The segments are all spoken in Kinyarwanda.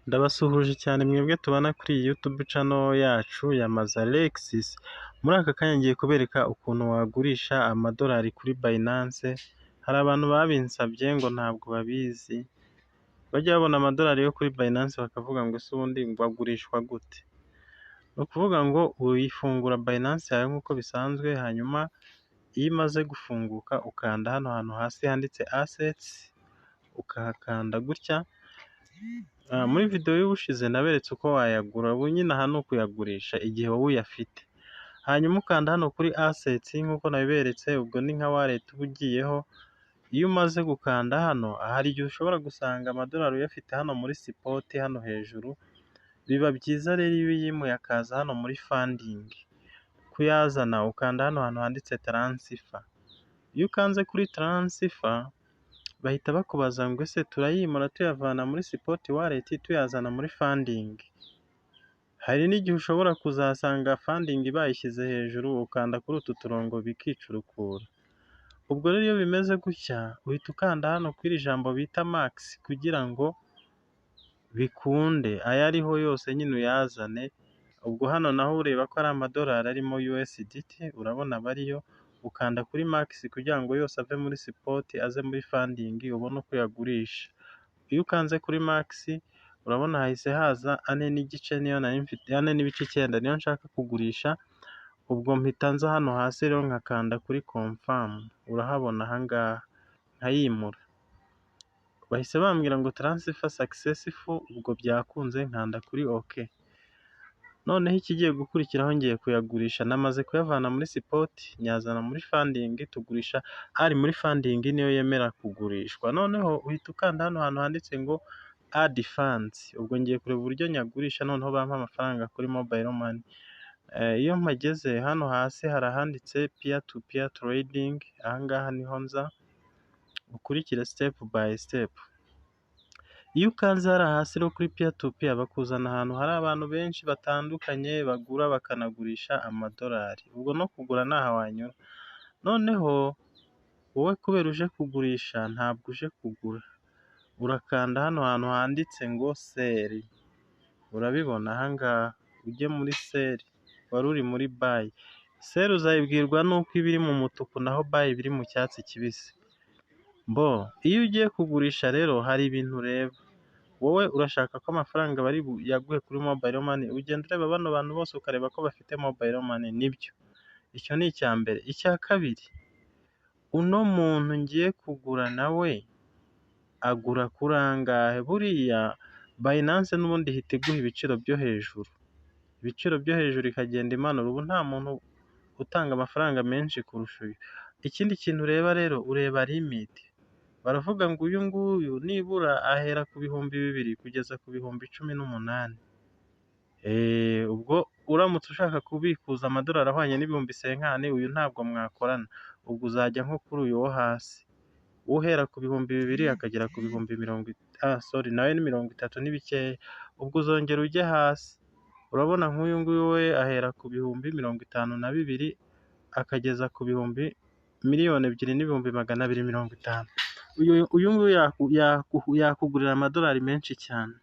Ndabasuhuje cyane mwebwe tubana kuri iyi YouTube channel yacu ya Mazalexis. Muri aka kanya ngiye kubereka ukuntu wagurisha amadolari kuri Binance. Hari abantu babinsabye ngo ntabwo babizi, bajya babona amadolari yo kuri Binance bakavuga ngo ese ubundi ngo agurishwa gute? Ni ukuvuga ngo uyifungura Binance yawe nk'uko bisanzwe, hanyuma iyo imaze gufunguka ukanda hano hantu hasi handitse assets, ukahakanda gutya. Muri video y'ubushize naberetse uko wayagura, ubu nyine aha ni ukuyagurisha igihe wowe uyafite. Hanyuma ukanda hano kuri assets nk'uko nabiberetse, ubwo ni nka wallet uba ugiyeho. Iyo umaze gukanda hano, hari igihe ushobora gusanga amadolari uyafite hano muri spot hano hejuru. Biba byiza rero iyo uyimuye akaza hano muri funding. Kuyazana ukanda hano hantu handitse transfer. Iyo ukanze kuri transfer, bahita bakubaza ngo ese turayimura tuyavana muri spot wallet tuyazana muri funding? Hari n'igihe ushobora kuzasanga funding bayishyize hejuru, ukanda kuri utu turongo bikicurukura. Ubwo rero iyo bimeze gutya, uhita ukanda hano kuri iri jambo bita max kugira ngo bikunde ayariho yose nyine uyazane. Ubwo hano naho ureba ko ari amadolari arimo USDT, urabona aba ariyo, ukanda kuri max kugira ngo yose ave muri spot aze muri funding, ubone uko uyagurisha. Iyo ukanze kuri max, urabona hahise haza 4.5, niyo nari mfite, 4.9 niyo nshaka kugurisha. Ubwo mpita nza hano hasi rero nkakanda kuri confirm, urahabona aha ngaha, nkayimura. Bahise bambwira ngo transfer successful, ubwo byakunze, nkanda kuri OK. Noneho ikigiye gukurikiraho, ngiye kuyagurisha. Namaze kuyavana muri spot nyazana muri funding, tugurisha ari muri funding, niyo yemera kugurishwa. Noneho uhita ukanda hano hantu handitse ngo add funds. Ubwo ngiye kureba uburyo nyagurisha, noneho bampa amafaranga kuri mobile money. Iyo mpageze hano hasi hari ahanditse peer to peer trading, aha ngaha niho nza, ukurikire step by step. Iyo ukanze hariya hasi rero kuri peer to peer, bakuzana ahantu hari abantu benshi batandukanye bagura bakanagurisha amadolari. Ubwo no kugura ntaha wanyura. Noneho wowe kubera uje kugurisha, ntabwo uje kugura, urakanda hano hantu handitse ngo sell, urabibona aha ngaha, ujye muri sell, wari uri muri buy. Sell uzayibwirwa n'uko iba iri mu mutuku, naho buy iba iri mu cyatsi kibisi. Bo iyo ugiye kugurisha rero hari ibintu ureba. Wowe urashaka ko amafaranga bari buyaguhe kuri mobile money, ugenda ureba bano bantu bose, ukareba ko bafite mobile money, nibyo. Icyo ni icya mbere. Icya kabiri, uno muntu ngiye kugura nawe agura kuri angahe? Buriya Binance n'ubundi ihita iguha ibiciro byo hejuru, ibiciro byo hejuru ikagenda imanura, ubu nta muntu utanga amafaranga menshi kurusha uyu. Ikindi kintu ureba rero, ureba limit. Baravuga ngo uyu nguyu nibura ahera ku 2000 kugeza ku 18,000. Ubwo uramutse ushaka kubikuza amadolari ahwanye n'ibihumbi 50, uyu ntabwo mwakorana. Ubwo uzajya nko kuri uyu wo hasi, uhera ku 2000 akagera ku bihumbi mirongo, sorry, nawe ni 30 ni bikeya. Ubwo uzongera ujye hasi. Urabona nk'uyu nguyu we ahera ku 52,000 akageza ku 2,250,000. Uyu nguyu yakugurira amadolari menshi cyane,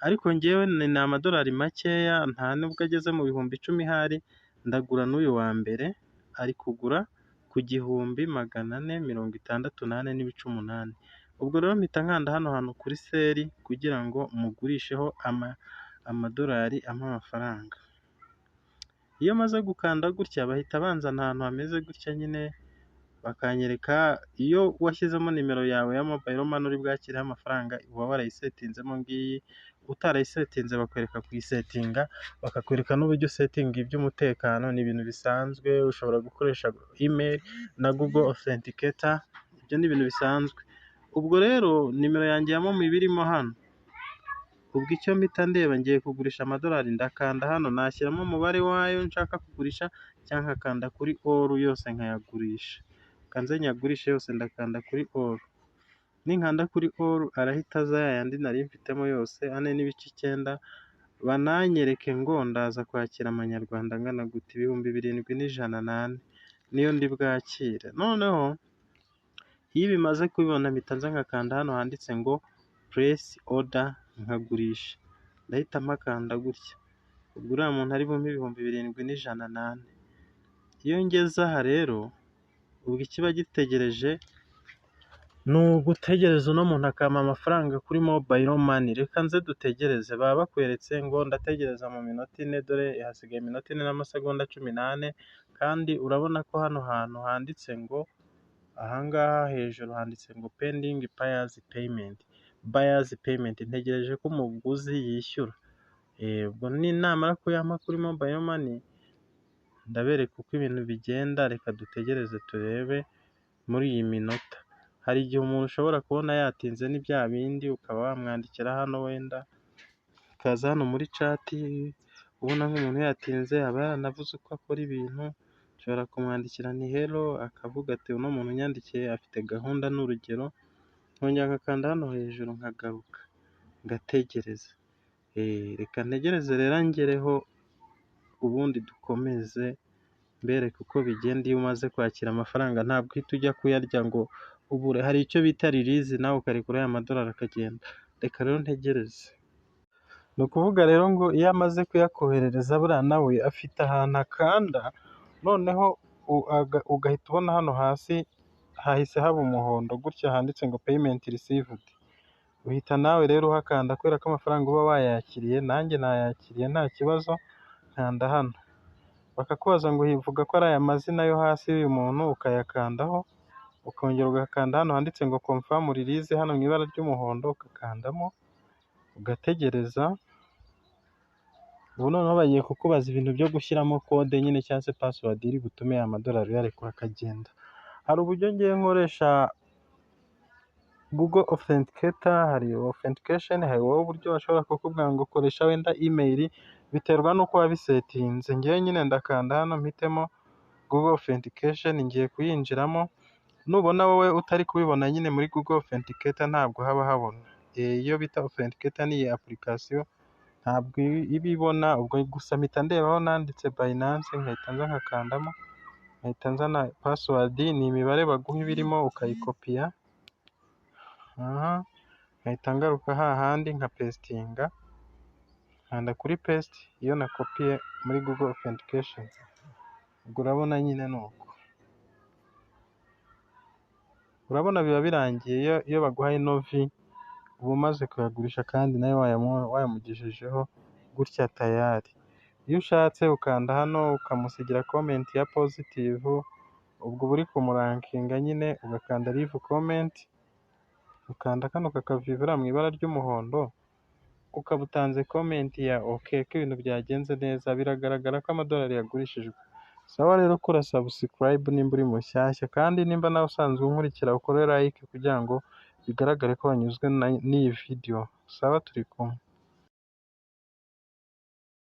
ariko njyewe ni amadolari makeya, nta nubwo ageze mu 10,000 ihari, ndagura n'uyu wa mbere, ari kugura ku 1464.8. Ubwo rero mpita nkanda hano hantu kuri sell kugira ngo mugurisheho amadolari ampe amafaranga. Iyo maze gukanda gutya, bahita banzana ahantu hameze gutya nyine, bakanyereka iyo washyizemo nimero yawe ya mobile money uri bwakireho amafaranga, uba warayisetinzemo ngiyi, utarayisetinze bakwereka kuyisetinga, bakakwereka n'uburyo usetinga iby'umutekano, ni ibintu bisanzwe, ushobora gukoresha email na Google Authenticator, ibyo ni ibintu bisanzwe. Ubwo rero nimero yanjye ya momo iba irimo hano. Ubwo icyo mpita ndeba, ngiye kugurisha amadolari, ndakanda hano nashyiramo umubare wayo nshaka kugurisha, cyangwa nkakanda kuri all yose nkayagurisha. Reka nze nyagurishe yose, ndakanda kuri all. Ninkanda kuri all, arahita aza yayandi nari mfitemo yose, 4.9, bananyereke ngo ndaza kwakira amanyarwanda angana gute, 7104 niyo ndi bwakire. Noneho iyo bimaze kubibona, mpita nza nkakanda hano handitse ngo place order, nkagurisha. Ndahita mpakanda gutya. Ubwo uriya muntu ari bumpe 7104. Iyo ngeze aha rero, ubwo ikiba gitegereje ni ugutegereza uno muntu akampa amafaranga kuri mobile money. Reka nze dutegereze, baba bakweretse ngo ndategereza mu minota 4, dore hasigaye iminota 4 n'amasegonda 14, kandi urabona ko hano hantu handitse ngo, ahangaha hejuru handitse ngo pending buyers payment, buyers payment, ntegereje ko umuguzi yishyura. Ubwo namara kuyampa kuri mobile money, ndabereka uko ibintu bigenda, reka dutegereze turebe muri iyi minota. Hari igihe umuntu ushobora kubona yatinze, ni bya bindi, ukaba wamwandikira hano wenda, ukaza hano muri chat, ubona nk'umuntu yatinze aba yaranavuze uko akora ibintu, nshobora kumwandikira nti hello, akavuga ati uno muntu unyandikiye afite gahunda, ni urugero, nkongera ngakanda hano hejuru nkagaruka ngategereza. Reka ntegereze rero angereho, ubundi dukomeze mbereke uko bigenda. Iyo umaze kwakira amafaranga ntabwo uhita ujya kuyarya ngo ubure, hari icyo bita release, nawe ukarekura ya madolari akagenda. Reka rero ntegereze. Ni ukuvuga rero ngo iyo amaze kuyakoherereza, buriya nawe afite ahantu akanda, noneho ugahita ubona hano hasi hahise haba umuhondo gutya, handitse ngo payment received. Uhita nawe rero uhakanda kubera ko amafaranga uba wayakiriye, nanjye nayakiriye nta kibazo, nkanda hano. Bakakubaza ngo vuga ko ari aya mazina yo hasi y'uyu muntu, ukayakandaho, ukongera ugakanda hano handitse ngo confirm release, hano mu ibara ry'umuhondo, ugakandamo, ugategereza. Ubu noneho bagiye kukubaza ibintu byo gushyiramo code nyine cyangwa se password iri butume ya madolari uyarekura akagenda. Hari uburyo ngiye nkoresha Google Authenticator, hari authentication, hari wowe uburyo bashobora kukubwira ngo koresha wenda email, biterwa n'uko wabisetinze. Ngewe nyine ndakanda hano mpitemo Google Authentication, ngiye kuyinjiramo. Nubona wowe utari kubibona nyine muri Google Authenticator ntabwo haba habona. Iyo bita Authenticator ni iyi application ntabwo iba ibona, ubwo gusa mpita ndeba aho nanditse Binance, nkahita nza nkakandamo, nkahita nzana password, ni imibare baguha iba irimo ukayikopiya, nkahita ngaruka hahandi nkapesitinga, nkanda kuri paste iyo nakopiye muri Google Authentication. Ubwo urabona nyine ni uko. Urabona biba birangiye iyo baguhaye ino vi, uba umaze kuyagurisha kandi nawe wayamugejejeho gutya tayari. Iyo ushatse ukanda hano ukamusigira comment ya positive, ubwo uba uri kumurankinga nyine, ugakanda leave comment, ukanda kano kakavibura mu ibara ry'umuhondo, ukaba utanze comment ya okay ko ibintu byagenze neza, biragaragara ko amadolari yagurishijwe. Sawa rero, kora subscribe nimba uri mushyashya, kandi nimba nawe usanzwe unkurikira ukore like kugira ngo bigaragare ko wanyuzwe n'iyi video. Sawa, turi kumwe.